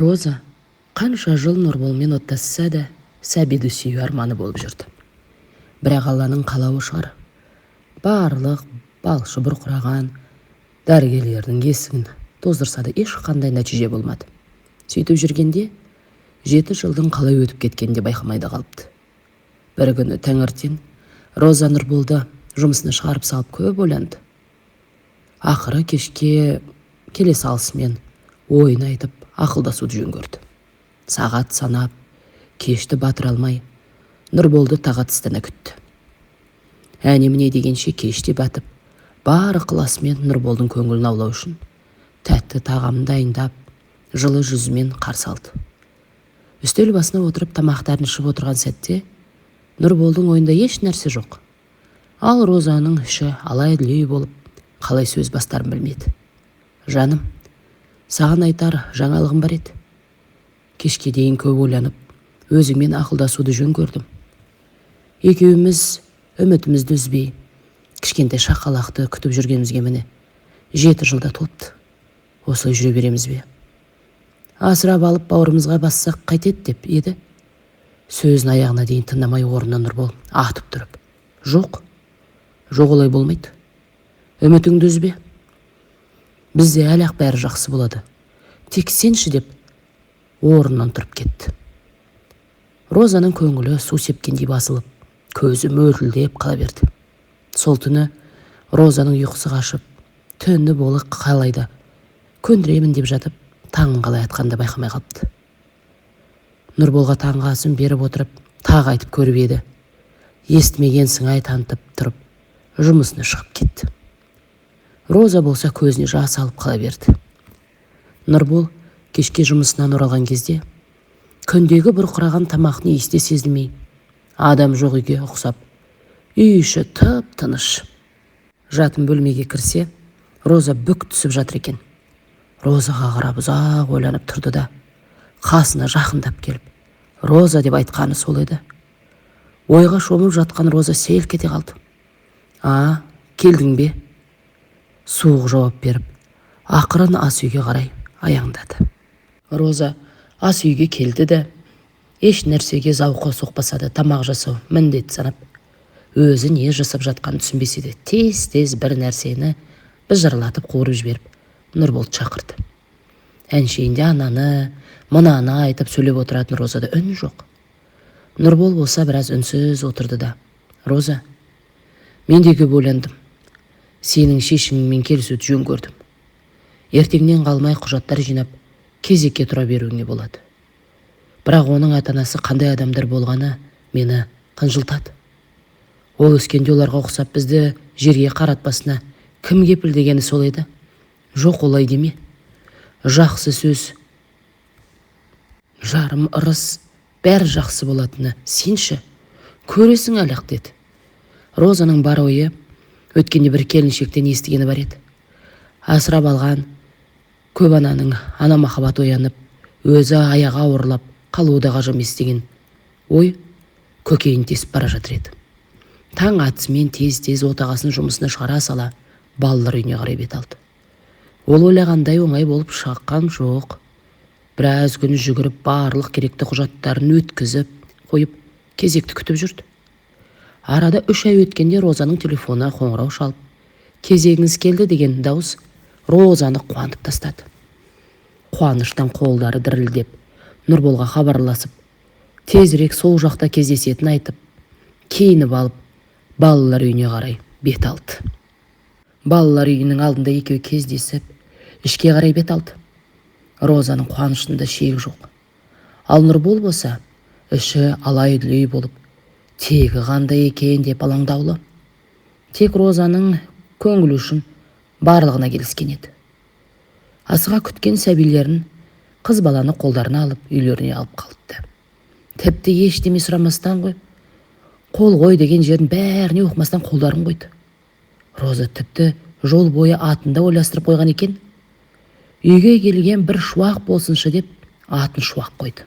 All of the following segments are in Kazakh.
Роза қанша жыл Нұрболмен оттасса да, сәбиді сүю арманы болып жүрді. Бірақ Алланың қалауы шығар, барлық балшы бұрқыраған дәрігерлердің есігін тоздырса да, ешқандай нәтиже болмады. Сөйтіп жүргенде 7 жылдың қалай өтіп кеткенін де байқамай да қалыпты. Бір күні таңертең Роза Нұрболды жұмысына шығарып салып, көп ойланды. Ақыры кешке келе салысымен ойын айтып, ақылдасуды жөн көрді. Сағат санап кешті батыра алмай, Нұрболды тағатсыздана күтті. Әне-міне дегенше кеш те батып, бар ықыласымен Нұрболдың көңілін аулау үшін тәтті тағамын дайындап, жылы жүзімен қарсы алды. Үстел басына отырып, тамақтарын ішіп отырған сәтте Нұрболдың ойында еш нәрсе жоқ, ал Розаның іші алай-дүлей болып, қалай сөз бастарын білмеді. «Жаным, саған айтар жаңалығым бар еді. Кешке дейін көп ойланып, өзіңмен ақылдасуды жөн көрдім. Екеуміз үмітімізді үзбей, кішкентай шақалақты күтіп жүргенімізге, міне, 7 жылда толыпты. Осылай жүре береміз бе? Асырап алып, бауырымызға бассақ қайтеді?» – деп еді, сөзін аяғына дейін тыңдамай, орнынан Нұрбол атып тұрып: «Жоқ, жоқ, олай болмайды. Үмітіңді үзбе. Бізде әлі-ақ бәрі жақсы болады. Тек сенші», – деп орнынан тұрып кетті. Розаның көңілі су сепкендей басылып, көзі мөлтілдеп қала берді. Сол түні Розаның ұйқысы қашып, түні бойы қалайда көндіремін деп жатып, таң қалай атқанын да байқамай қалыпты. Нұрболға таңғы асын беріп отырып, тағы айтып көріп еді, естімеген сыңай танытып тұрып, жұмысына шығып кетті. Роза болса көзіне жас алып қала берді. Нұрбол кешке жұмысынан оралған кезде күндегі бұрқыраған тамақтың иісі де сезілмей, адам жоқ үйге ұқсап, үй іші тып тыныш. Жатын бөлмеге кірсе, Роза бүк түсіп жатыр екен. Розаға қарап ұзақ ойланып тұрды да, қасына жақындап келіп: «Роза!» – деп айтқаны сол еді, ойға шомып жатқан Роза селк ете қалды. «А, келдің бе?» Суық жауап беріп, ақырын ас үйге қарай аяңдады. Роза ас үйге келді де, еш нәрсеге зауқы соқпаса да, тамақ жасау міндет санап, өзі не жасап жатқанын түсінбесе де, тез тез бір нәрсені быжырлатып қуырып жіберіп, Нұрболды шақырды. Әншейінде ананы мынаны айтып сөйлеп отыратын Розада үн жоқ. Нұрбол болса біраз үнсіз отырды да: «Роза, мен де көп ойландым. Сенің шешіміңмен келісуді жөн көрдім. Ертеңнен қалмай құжаттар жинап, кезекке тұра беруіңе болады. Бірақ оның ата анасы қандай адамдар болғаны мені қынжылтады. Ол өскенде оларға ұқсап, бізді жерге қаратпасына кім кепіл?» – дегені сол еді: «Жоқ, олай деме. Жақсы сөз жарым ырыс. Бәрі жақсы болатыны сенші, көресің әлі-ақ», – деді. Розаның бар ойы өткенде бір келіншектен естігені бар еді: асырап алған көп ананың ана махаббаты оянып, өзі аяғы ауырлап қалуы да ғажап емес деген ой көкейін тесіп бара жатыр еді. Таң атысымен тез-тез отағасын жұмысына шығара сала, балалар үйіне қарай бет алды. Ол ойлағандай оңай болып шыққан жоқ. Біраз күн жүгіріп, барлық керекті құжаттарын өткізіп қойып, кезекті күтіп жүрді. Арада 3 ай өткенде Розаның телефонына қоңырау шалып, «Кезегіңіз келді» деген дауыс Розаны қуантып тастады. Қуаныштан қолдары дірілдеп, Нұрболға хабарласып, тезірек сол жақта кездесетінін айтып, киініп алып, балалар үйіне қарай бет алды. Балалар үйінің алдында екеуі кездесіп, ішке қарай бет алды. Розаның қуанышында шек жоқ, ал Нұрбол болса іші алай дүлей болып, тегі қандай екен деп алаңдаулы. Тек Розаның көңілі үшін барлығына келіскен еді. Асыға күткен сәбилерін, қыз баланы қолдарына алып, үйлеріне алып қалыпты. Тіпті ештеме сұрамастан ғой, қол қой деген жердің бәріне оқымастан қолдарын қойды. Роза тіпті жол бойы атын да ойластырып қойған екен. Үйге келген бір Шуақ болсыншы деп, атын Шуақ қойды.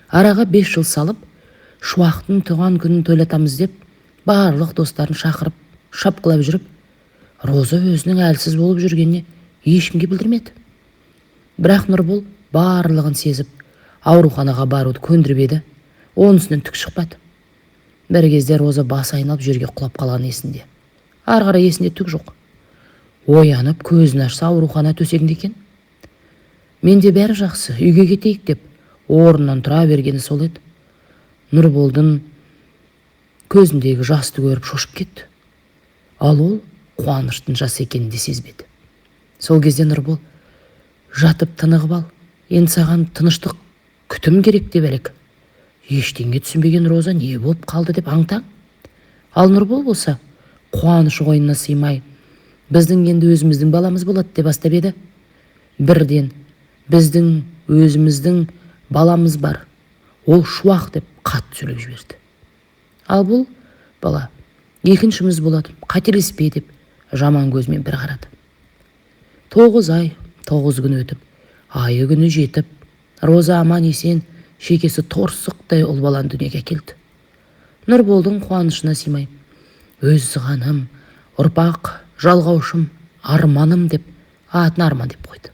Араға 5 жыл салып, Шуақтың туған күнін тойлатамыз деп, барлық достарын шақырып, шапқылап жүріп, Роза өзінің әлсіз болып жүргеніне ешкімге білдірмеді. Бірақ Нұрбол Барлығын сезіп, ауруханаға баруды көндіріп еді, онысынан түк шықпады. Бір кезде Роза басы айналып жерге құлап қалған есінде. Ары қарай есінде түк жоқ. Оянып көзін ашса, аурухана төсегінде екен. «Менде бәрі жақсы, үйге кетейік», – деп орнынан тұра бергені сол еді, Нұрболдың көзіндегі жасты көріп шошып кетті. Ал ол қуаныштың жасы екенін де сезбеді. Сол кезде Нұрбол: «Жатып тынығып ал, енді саған тыныштық, күтім керек», – деп әлек. Ештеңе түсінбеген Роза не болып қалды деп аң-таң. Ал Нұрбол болса, қуанышы қойнына сыймай, «Біздің енді өзіміздің баламыз болады», – деп бастап еді, бірден «Біздің өзіміздің баламыз бар, ол Шуақ», – деп қатты сөйлеп жіберді. «Ал бұл бала екіншіміз болады, қателеспе», – деп жаман көзімен бір қарады. 9 ай 9 күн өтіп, айы күні жетіп, Роза аман есен шекесі торсықтай ұл баланы дүниеге әкелді. Нұрболдың қуанышына сыймай, «Өз ғаным, ұрпақ жалғаушым, Арманым», – деп атын Арман деп қойды.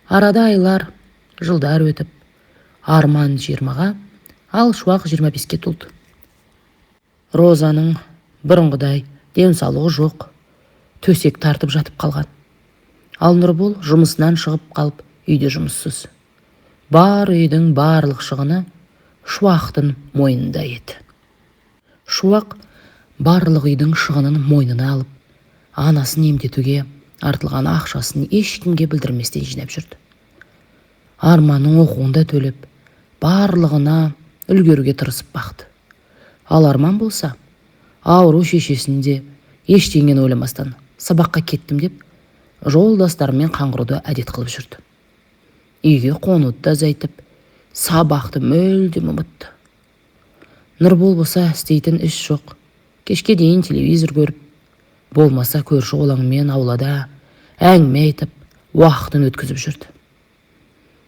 Арада айлар, жылдар өтіп, Арман 20-ға, ал Шуақ 25-ке толды. Розаның бұрынғыдай денсаулығы жоқ, төсек тартып жатып қалған. Ал Нұрбол жұмысынан шығып қалып, үйде жұмыссыз. Бар үйдің барлық шығыны Шуақтың мойнында еді. Шуақ барлық үйдің шығынын мойнына алып, анасын емдетуге артылған ақшасын ешкімге білдірместен жинап жүрді. Арманның оқуын да төлеп, барлығына үлгеруге тырысып бақты. Ал Арман болса, ауру шешесін де ештеңені ойламастан, сабаққа кеттім деп, жолдастарымен қаңғыруды әдет қылып жүрді. Үйге қонуды да азайтып, сабақты мүлдем ұмытты. Нұрбол болса, істейтін іс жоқ, кешке дейін телевизор көріп, болмаса көрші қолаңмен аулада әңгіме айтып, уақытын өткізіп жүрді.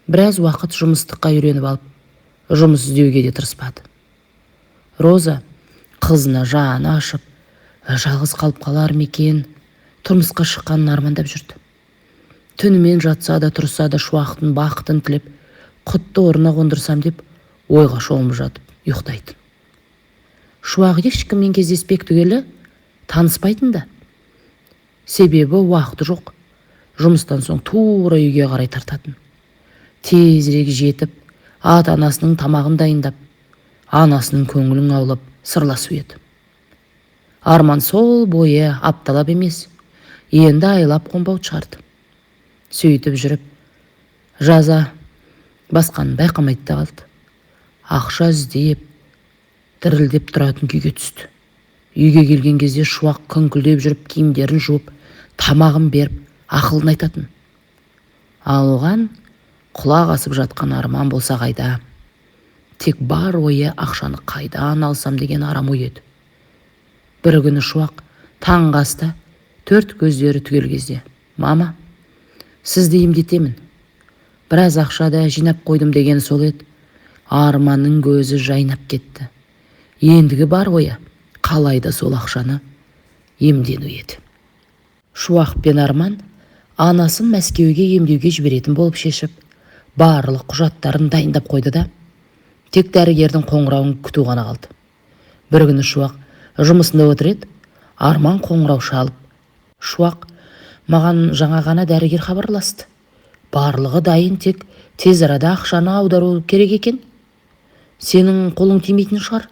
Біраз уақыт жұмыстыққа үйреніп алып, жұмыс іздеуге де тырыспады. Роза қызына жаны ашып, жалғыз қалып қалар ма екен, тұрмысқа шыққанын армандап жүрді. Түнімен жатса да, тұрса да, Шуақтың бақытын тілеп, құтты орнына қондырсам деп ойға шомып жатып ұйықтайтын. Шуақ ешкіммен кездеспек түгелі, таныспайтын да. Себебі уақыты жоқ. Жұмыстан соң тура үйге қарай тартатын. Тезірек жетіп, ата анасының тамағын дайындап, анасының көңілін аулап, сырласу еді. Арман сол бойы апталап емес, енді айлап қонбауды шығарды. Сөйтіп жүріп жаза басқанын байқамайды да қалды. Ақша іздеп дірілдеп тұратын күйге түсті. Үйге келген кезде Шуақ күңкілдеп жүріп киімдерін жуып, тамағын беріп, ақылын айтатын. Ал оған құлақ асып жатқан Арман болса қайда? Тек бар ойы ақшаны қайдан алсам деген арам ой еді. Бір күні Шуақ таңғы аста, төрт көздері түгел кезде: «Мама, сізді емдетемін, біраз ақша да жинап қойдым», – деген сол еді, Арманның көзі жайнап кетті. Ендігі бар ойы қалайда сол ақшаны емдену еді. Шуақ пен Арман анасын Мәскеуге емдеуге жіберетін болып шешіп, барлық құжаттарын дайындап қойды да, тек дәрігердің қоңырауын күту ғана қалды. Бір күні Шуақ жұмысында отыр еді, Арман қоңырау шалып: «Шуақ, маған жаңа ғана дәрігер хабарласты. Барлығы дайын, тек тез арада ақшаны аудару керек екен. Сенің қолың тимейтін шығар.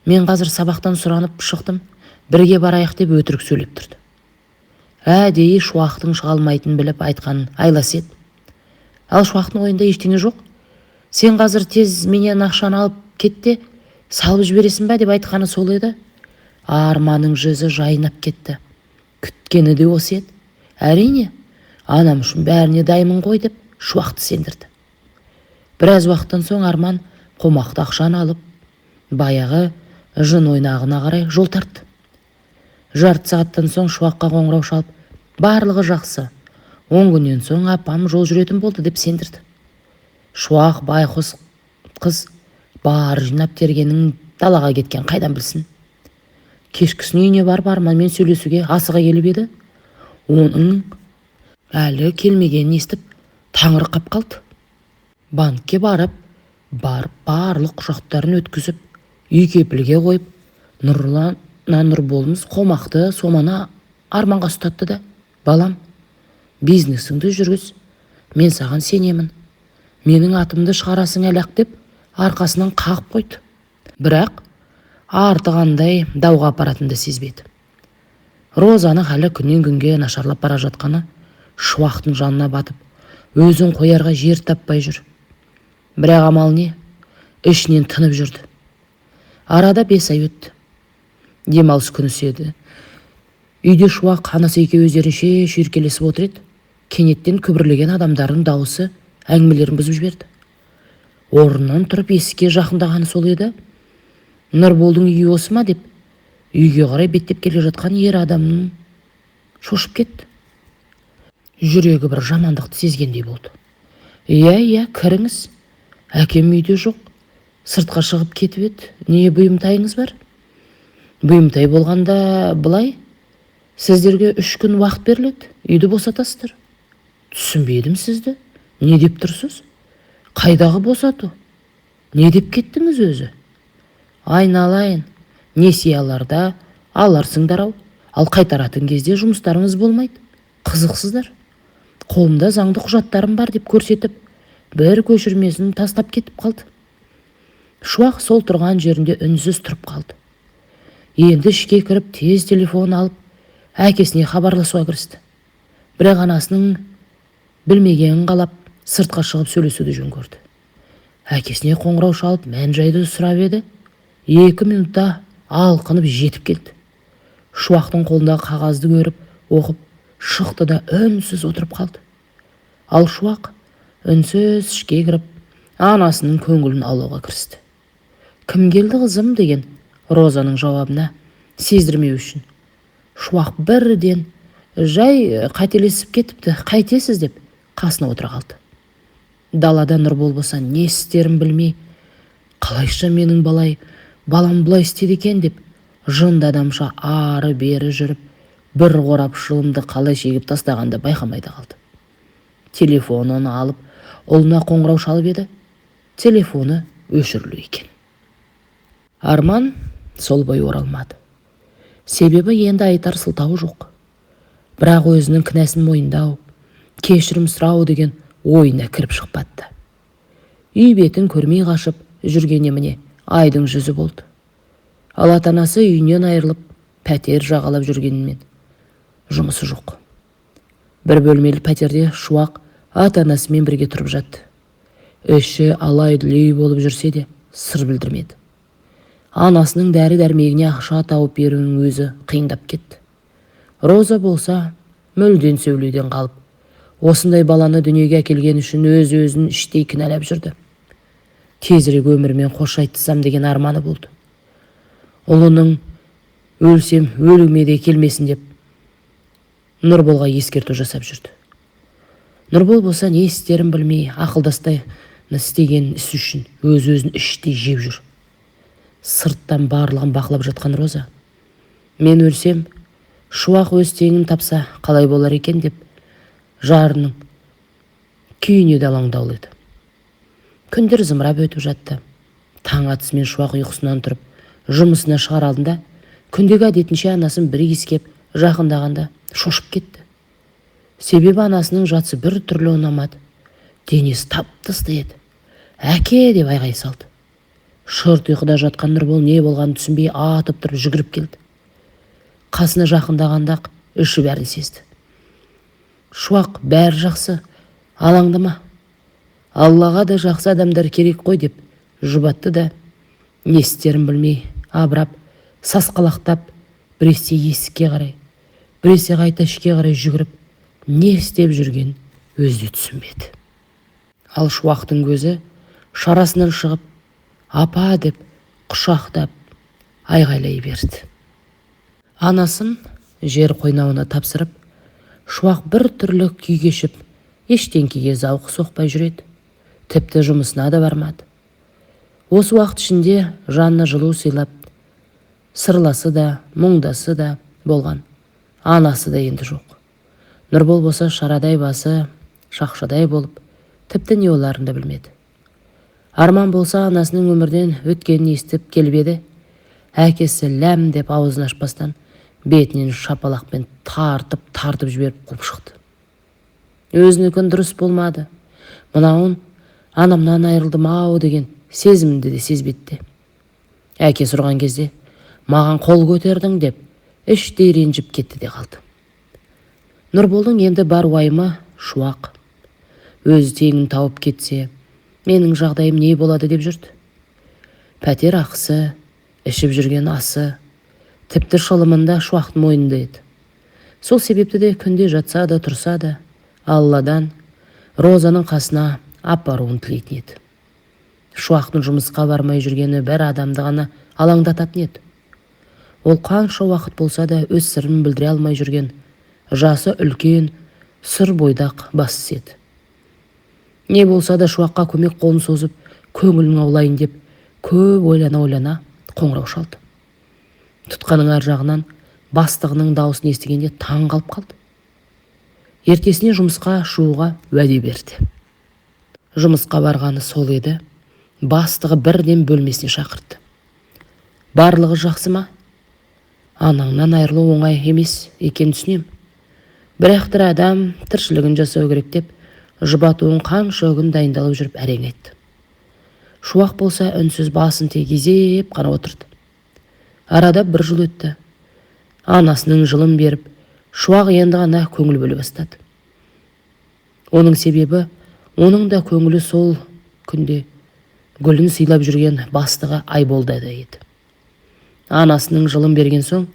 Мен қазір сабақтан сұранып шықтым, бірге барайық», – деп өтірік сөйлеп тұрды. Әдейі Шуақтың шыға алмайтынын біліп айтқан айласы еді. Ал Шуақтың ойында ештеңе жоқ. «Сен қазір тез менен ақшаны алып кет те, салып жібересің ба?» – деп айтқаны сол еді, Арманның жүзі жайнап кетті. Күткені де осы еді. «Әрине, анам үшін бәріне дайынмын ғой», – деп Шуақты сендірді. Біраз уақыттан соң Арман қомақты ақшаны алып, баяғы жын ойнағына қарай жол тартты. Жарты сағаттан соң Шуаққа қоңырау шалып, «Барлығы жақсы, 10 күннен соң апам жол жүретін болды», – деп сендірді. Шуақ байқұс қыз бар жинап тергенің далаға кеткен қайдан білсін? Кешкісін үйіне барып, Арманмен сөйлесуге асыға келіп еді, оның әлі келмегенін естіп, таңырқап қалды. Банкке барып барлық құжаттарын өткізіп, үй кепілге қойып, Нұрлан Нұрболымыз қомақты соманы Арманға ұстатты да, балам, бизнесіңді жүргіз, мен саған сенемін, менің атымды шығарасың әлі-ақ деп арқасынан қағып қойды. Бірақ арты қандай дауға апаратынын да сезбеді. Розаның халі күннен күнге нашарлап бара жатқаны Шуақтың жанына батып, өзін қоярға жер таппай жүр. Бірақ амал не, ішінен тынып жүрді. Арада 5 ай өтті. Демалыс күні еді. Үйде Шуақ анасы екеуі өздерінше шүйіркелесіп отыр еді. Кенеттен күбірлеген адамдардың дауысы әңгімелерін бұзып жіберді. Орнынан тұрып есікке жақындағаны сол еді. Нұрболдың үйі осы ма деп үйге қарай беттеп келе жатқан ер адамның шошып кетті. Жүрегі бір жамандықты сезгендей болды. Иә, иә, кіріңіз. Әкем үйде жоқ. Сыртқа шығып кетіп еді. Не бұйымтайыңыз бар? Бұйымтай болғанда былай, сіздерге 3 күн уақыт беріледі, үйді босатасыздар. Түсінбедім сізді. Не деп тұрсыз? Қайдағы босату? Не деп кеттіңіз өзі? Айналайын, несие аларда аларсыңдар ау, ал қайтаратын кезде жұмыстарыңыз болмайды. Қызықсыздар. Қолымда заңды құжаттарым бар деп көрсетіп, бір көшірмесін тастап кетіп қалды. Шуақ сол тұрған жерінде үнсіз тұрып қалды. Енді ішке кіріп тез телефон алып, әкесіне хабарласуға кірісті. Бірақ анасының білмегенін қалап, сыртқа шығып сөйлесуді жөн көрді. Әкесіне қоңырау шалып, мән-жайды сұрап еді. 2 минутта алқынып жетіп келді. Шуақтың қолындағы қағазды көріп, оқып, шықты да үнсіз отырып қалды. Ал Шуақ үнсіз ішке кіріп, анасының көңілін аулауға кірісті. Кім келді қызым деген Розаның жауабына сездірмеу үшін Шуақ бірден жай қателесіп кетіпті, қайтесіз деп қасына отыра қалды. Далада Нұрбол болса не істерін білмей, қалайша менің балам бұлай істеді екен деп жынды адамша ары-бері жүріп, бір қорап шылымды қалай шегіп тастағанды байқамай да қалды. Телефонын алып, ұлына қоңырау шалып еді, телефоны өшірілу екен. Арман сол бойы оралмады. Себебі енді айтар сылтауы жоқ. Бірақ өзінің кінәсін мойындау, кешірім сұрау деген ойына кіріп шықпады. Үй бетін көрмей қашып жүргеніне міне айдың жүзі болды. Ал ата-анасы үйінен айырылып, пәтер жағалап жүргенімен жұмысы жоқ. Бір бөлмелі пәтерде Шуақ ата-анасымен бірге тұрып жатты. Іші алай-дүлей болып жүрсе де сыр білдірмеді. Анасының дәрі-дәрмегіне ақша тауып беруінің өзі қиындап кетті. Роза болса мүлден сөйлеуден қалып, осындай баланы дүниеге әкелген үшін өз-өзін іштей кінәлап жүрді. Тезірек өмірмен қош айтсам деген арманы болды. Ұлының өлсем өліме де келмесін деп Нұрболға ескерту жасап жүрді. Нұрбол болса не істерін білмей, ақылдастай істеген іс үшін өз-өзін іштей жеп жүр. Сырттан барлығын бақылап жатқан Роза, мен өлсем, Шуақ өз теңін тапса қалай болар екен деп жарының күйіне де алаңдаулы еді. Күндер зымырап өтіп жатты. Таң атысымен Шуақ ұйқысынан тұрып, жұмысына шығар алдында күндегі әдетінше анасын бір иіскеп жақындағанда шошып кетті. Себебі анасының жатысы бір түрлі ұнамады. Денесі тап-тастай еді. Әке деп айғай салды. Шырт ұйқыда жатқан Нұрбол не болғанын түсінбей атып тұрып жүгіріп келді. Қасына жақындағанда-ақ іші бәрін сезді. Шуақ, бәрі жақсы, алаңдама. Аллаға да жақсы адамдар керек қой деп жұбатты да, не істерін білмей абырап, сасқалақтап, біресе есікке қарай, біресе қайта ішке қарай жүгіріп, не істеп жүрген өзі де түсінбеді. Ал Шуақтың көзі шарасынан шығып, апа деп құшақтап айғайлай берді. Анасын жер қойнауына тапсырып, Шуақ бір түрлі күй кешіп, ештеңкеге зауқы соқпай жүреді. Тіпті жұмысына да бармады. Осы уақыт ішінде жанына жылу сыйлап, сырласы да, мұңдасы да болған. Анасы да енді жоқ. Нұрбол болса шарадай басы, шақшадай болып, тіпті не оларын да білмеді. Арман болса, анасының өмірден өткенін естіп келіп еді, әкесі ләм деп аузын ашпастан бетінен шапалақпен тартып-тартып жіберіп қуып шықты. Өзінікін дұрыс болмады, мынауын анамнан айырылдым ау деген сезімді де сезбеді де. Әкесі ұрған кезде маған қол көтердің деп іштей ренжіп кетті де қалды. Нұрболдың енді бар уайымы Шуақ. Өз теңін тауып кетсе, менің жағдайым не болады деп жүрді. Пәтер ақысы, ішіп жүрген асы, тіпті шылымында Шуақтың мойнында еді. Сол себепті де күнде жатса да, тұрса да Алладан Розаның қасына апаруын тілейтін еді. Шуақтың жұмысқа бармай жүргені бір адамды ғана алаңдататын еді. Ол қанша уақыт болса да өз сырын білдіре алмай жүрген жасы үлкен сұр бойдақ басысы еді. Не болса да Шуаққа көмек қолын созып, көңілін аулайын деп көп ойлана-ойлана қоңырау шалды. Тұтқаның ар жағынан бастығының дауысын естігенде таң қалып қалды. Ертесіне жұмысқа шығуға уәде берді. Жұмысқа барғаны сол еді, бастығы бірден бөлмесіне шақыртты. Барлығы жақсы ма? Анаңнан айырылу оңай емес екенін түсінем. Бірақ тірі адам тіршілігін жасау керек деп жұбатуын қанша күн дайындалып жүріп әрең айтты. Шуақ болса үнсіз басын тек изеп қана отырды. Арада бір жыл өтті. Анасының жылын беріп, Шуақ енді ғана көңіл бөле бастады. Оның себебі, оның да көңілі сол күнде гүлін сыйлап жүрген бастығы Айболда да еді. Анасының жылын берген соң,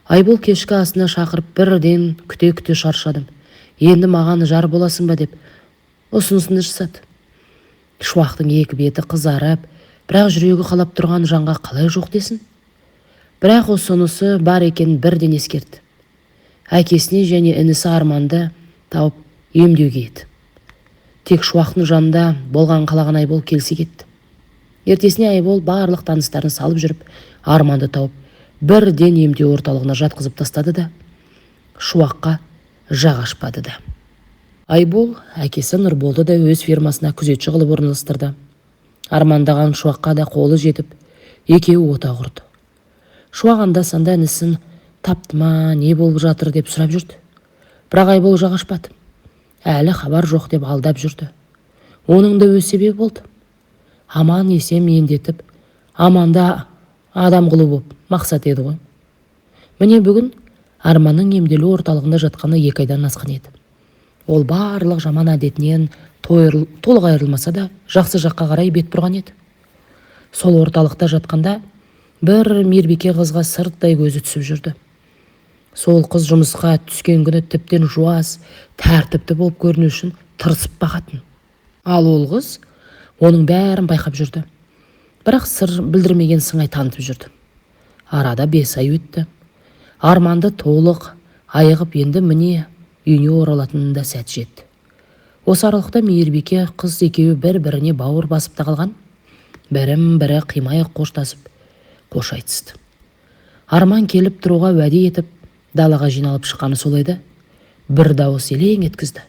Айбол кешкі асына шақырып бірден күте-күте шаршадым. Енді маған жар боласың ба деп ұсынысын жасады. Шуақтың екі беті қызарып, бірақ жүрегі қалап тұрған жанға қалай жоқ десін? Бірақ ұсынысы бар екенін бірден ескертті. Әкесіне және інісі Арманды тауып емдеуге еді. Тек Шуақтың жанында болған қалаған Айбол келсе кетті. Ертесіне Айбол барлық таныстарын салып жүріп, Арманды тауып, бірден емдеу орталығына жатқызып тастады да, Шуаққа жақ ашпады да. Айбол әкесі Нұрболды да өз фирмасына күзетші қылып орналастырды. Армандаған Шуаққа да қолы жетіп, екеуі ота құрды. Шуақ анда-санда інісін тапты ма, не болып жатыр деп сұрап жүрді. Бірақ Айбол жақ ашпады. Әлі хабар жоқ деп алдап жүрді. Оның да өз себебі болды. Аман есен емдетіп, аманда адам қылу боп мақсат еді ғой. Міне бүгін Арманның емделу орталығында жатқаны 2 айдан асқан еді. Ол барлық жаман әдетінен толық айырылмаса да, жақсы жаққа қарай бет бұрған еді. Сол орталықта жатқанда бір мейірбике қызға сырттай көзі түсіп жүрді. Сол қыз жұмысқа түскен күні тіптен жуас, тәртіпті болып көріну үшін тырысып бағатын. Ал ол қыз оның бәрін байқап жүрді. Бірақ сыр білдірмеген сыңай танытып жүрді. Арада 5 ай өтті. Арманды толық айығып енді міне үйіне оралатынын да сәт жетті. Осы аралықта мейірбике қыз екеуі бір-біріне бауыр басып та қалған. Бірін-бірі қимай қоштасып, қош айтысты. Арман келіп тұруға уәде етіп, далаға жиналып шыққаны сол еді. Бір дауыс елең еткізді.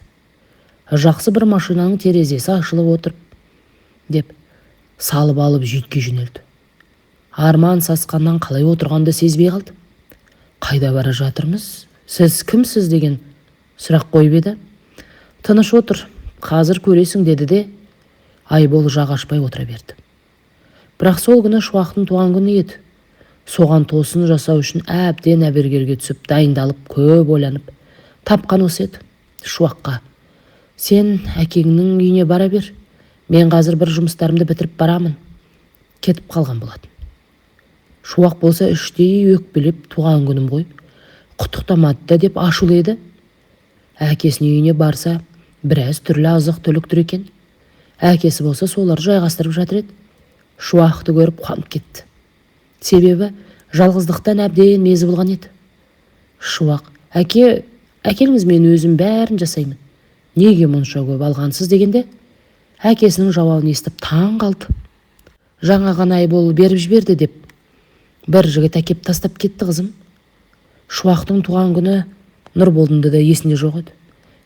Жақсы бір машинаның терезесі ашылып отырып, деп салып алып жүйткей жөнелді. Арман сасқаннан қалай отырғанды сезбей қалды. Қайда бара жатырмыз? Сіз кімсіз деген сұрақ қойып еді. Тыныш отыр, қазір көресің деді де, Айбол жақ ашпай отыра берді. Бірақ сол күні Шуақтың туған күні еді. Соған тосын жасау үшін әбден әбергерге түсіп, дайындалып, көп ойланып, тапқан осы еді. Шуаққа, сен әкеңнің үйіне бара бер, мен қазір бір жұмыстарымды бітіріп барамын. Кетіп қалған болатын. Шуақ болса іштей өкпелеп туған күнім ғой, құттықтамады да деп ашулы еді. Әкесінің үйіне барса, біраз түрлі азық-түлік тұр екен. Әкесі болса солар жайғастырып жатыр еді. Шуақты көріп қуанып кетті. Себебі жалғыздықтан әбден мезі болған еді. Шуақ, әке, әкеліңіз, мен өзім бәрін жасаймын. Неге мұнша көп алғансыз дегенде, әкесінің жауабын естіп таң қалды. Жаңа ғана Айбол беріп жіберді деп бір жігіт әкеп тастап кетті қызым. Шуақтың туған күні Нұрболдың да есінде жоқ еді.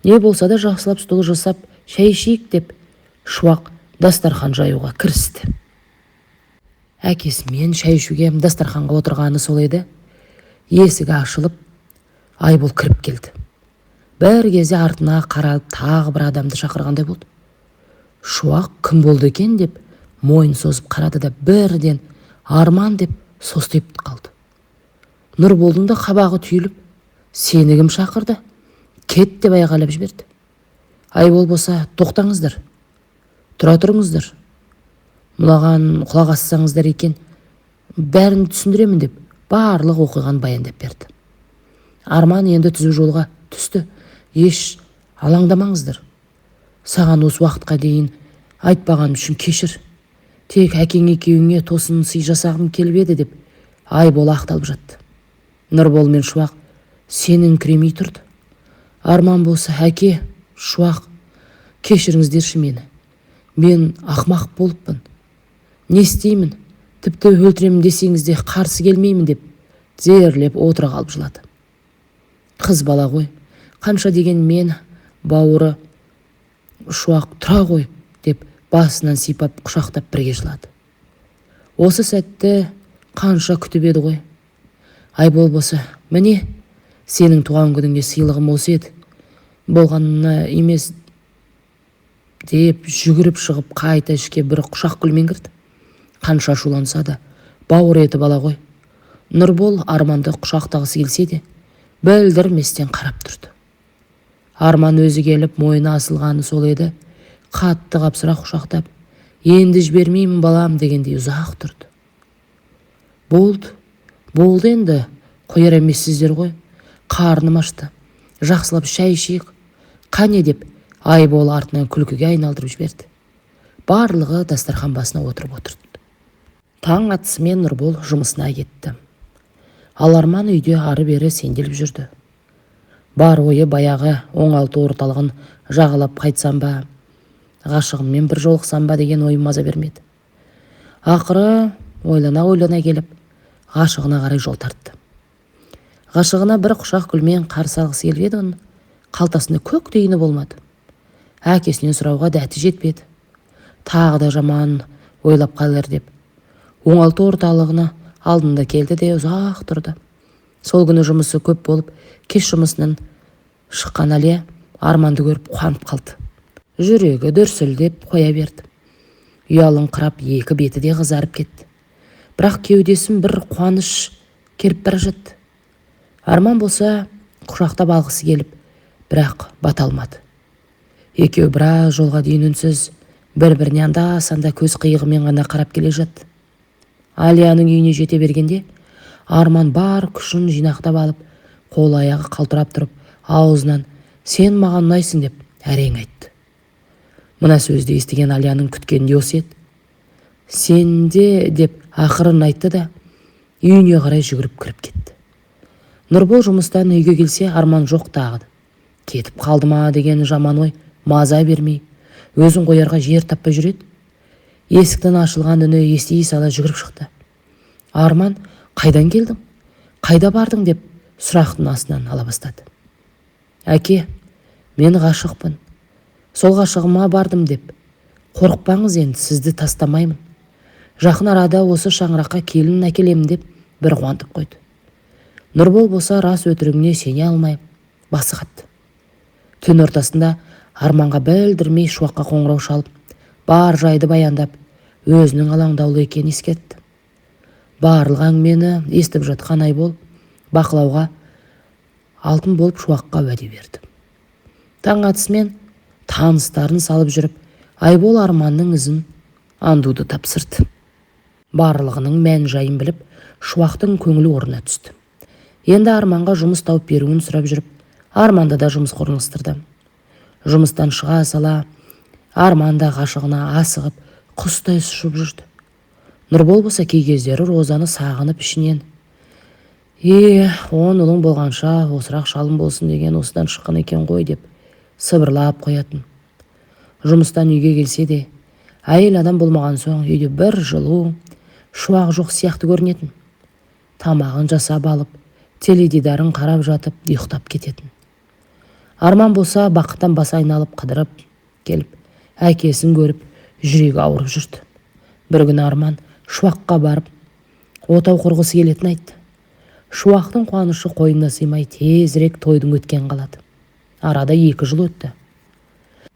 Не болса да жақсылап стол жасап, шай ішейік деп Шуақ Дастархан жаюға кірісті. Әкесімен шай ішуге дастарханға отырғаны сол еді, есігі ашылып, Айбол кіріп келді. Бір кезде артына қаралып, тағы бір адамды шақырғандай болды. Шуақ кім болды екен деп мойын созып қарады да, бірден «Арман!» деп состиып қалды. Нұрболдың да қабағы түйіліп, «Сені кім шақырды? Кет!» деп айғайлап жіберді. Айбол болса: «Тоқтаңыздар, тұра тұрыңыздар, мынаған құлақ ассаңыздар екен, бәрін түсіндіремін», – деп барлық оқиғаны баяндап берді. «Арман енді түзу жолға түсті, еш алаңдамаңыздар. Саған осы уақытқа дейін айтпағаным үшін кешір. Тек әкең екеуіңе тосын сый жасағым келіп еді», – деп Айбол ақталып жатты. Нұрбол мен Шуақ сеніңкіремей тұрды. Арман болса: «Әке, Шуақ, кешіріңіздерші мені. Мен ақымақ болыппын. Не істеймін? Тіпті өлтіремін десеңіз де, қарсы келмеймін», – деп тізерлеп отыра қалып жылады. Қыз бала ғой, қанша деген мен бауыры Шуақ «Тұра ғой» деп басынан сипап, құшақтап бірге жылады. Осы сәтті қанша күтіп еді ғой. Айбол болса: «Міне, сенің туған күніңе сыйлығым осы еді, болғанына емес», – деп жүгіріп шығып, қайта ішке бір құшақ гүлмен кірді. Қанша ашуланса да, бауыр еті бала ғой. Нұрбол Арманды құшақтағысы келсе де, білдірместен қарап тұрды. Арман өзі келіп мойнына асылғаны сол еді, қатты қапсыра құшақтап, «Енді жібермеймін, балам» дегендей ұзақ тұрды. «Болды, болды, енді қояр емессіздер ғой. Қарным ашты, жақсылап шай ішейік, қане», – деп Айбол артынан күлкіге айналдырып жіберді. Барлығы дастархан басына отырып отырды. Таң атысымен Нұрбол жұмысына кетті. Ал Арман үйде ары-бері сенделіп жүрді. Бар ойы баяғы оңалту орталығын жағалап қайтсам ба, ғашығыммен бір жолықсам ба деген ой маза бермеді. Ақыры ойлана-ойлана келіп, ғашығына қарай жол тартты. Ғашығына бір құшақ гүлмен қарсы алғысы келіп еді, оның қалтасында көк тиыны болмады. Әкесінен сұрауға дәті жетпеді. Тағы да жаман ойлап қалар деп. Оңалту орталығына алдында келді де, ұзақ тұрды. Сол күні жұмысы көп болып, кеш жұмысынан шыққан Әлия Арманды көріп қуанып қалды. Жүрегі дүрсілдеп қоя берді. Ұялыңқырап, екі беті де қызарып кетті. Бірақ кеудесін бір қуаныш керіп бара жатты. Арман болса құшақтап алғысы келіп, бірақ бата алмады. Екеуі біраз жолға дейін үнсіз, бір-біріне анда-санда көз қиығымен ғана қарап келе жатты. Алияның үйіне жете бергенде Арман бар күшін жинақтап алып, қол аяғы қалтырап тұрып, аузынан «Сен маған ұнайсың» деп әрең айтты. Мына сөзді естіген Алияның күткені де осы еді. «Сен де» деп ақырын айтты да, үйіне қарай жүгіріп кіріп кетті. Нұрбол жұмыстан үйге келсе, Арман жоқ тағы. Кетіп қалды ма деген жаман ой маза бермей, өзін қоярға жер таппай жүреді. Есіктің ашылған үні ести сала жүгіріп шықты. «Арман, қайдан келдің? Қайда бардың?» деп сұрақтың астынан ала бастады. «Әке, мен ғашықпын. Сол ғашығыма бардым» деп. «Қорықпаңыз, енді сізді тастамаймын. Жақын арада осы шаңыраққа келін әкелемін» деп бір қуантып қойды. Нұрбол болса рас өтірігіне сене алмай басы қатты. Түн ортасында Арманға білдірмей Шуаққа қоңырау шалып, бар жайды баяндап, өзінің алаңдаулы екенін ескертті. Барлық әңгімені естіп жатқан Айбол бақылауға алтын болып Шуаққа уәде берді. Таң атысымен таныстарын салып жүріп, Айбол Арманның ізін аңдуды тапсырды. Барлығының мән жайын біліп, Шуақтың көңілі орнына түсті. Енді Арманға жұмыс тауып беруін сұрап жүріп, Арманды да жұмысқа орналастырды. Жұмыстан шыға сала Арман да ғашығына асығып, құстай ұшып жүрді. Нұрбол болса кей кездері Розаны сағынып, ішінен: «Е, 10 ұлың болғанша, осырақ шалым болсын деген осыдан шыққан екен ғой», – деп сыбырлап қоятын. Жұмыстан үйге келсе де, әйел адам болмаған соң үйде бір жылу, шуақ жоқ сияқты көрінетін. Тамағын жасап алып, теледидарын қарап жатып ұйықтап кететін. Арман болса бақыттан басы айналып, қыдырып келіп, әкесін көріп, Жүрегі ауырып жүрді. Бір күні Арман Шуаққа барып, отау құрғысы келетінін айтты. Шуақтың қуанышы қойнына сыймай, тезірек тойдың өткенін қалады. Арада 2 жыл өтті.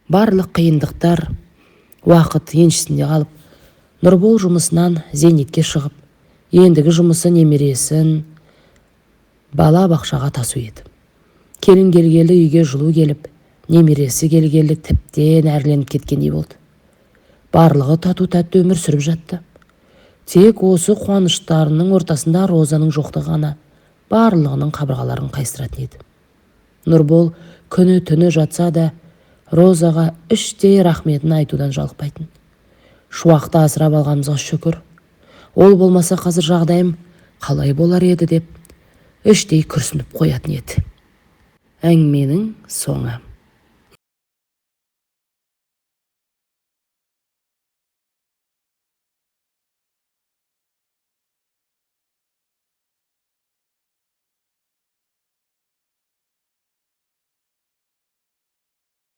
Барлық қиындықтар уақыт еншісінде қалып, Нұрбол жұмысынан зейнетке шығып, ендігі жұмысы немересін бала бақшаға тасу еді. Келін келгелі үйге жылу келіп, немересі келгелі тіптен әрленіп кеткендей болды. Барлығы тату тәтті өмір сүріп жатты. Тек осы қуаныштарының ортасында Розаның жоқтығы ғана барлығының қабырғаларын қайыстыратын еді. Нұрбол күні түні жатса да, Розаға іштей рахметін айтудан жалықпайтын. «Шуақты асырап алғанымызға шүкір, ол болмаса қазір жағдайым қалай болар еді?» – деп іштей күрсініп қоятын еді. Әңгіменің соңы.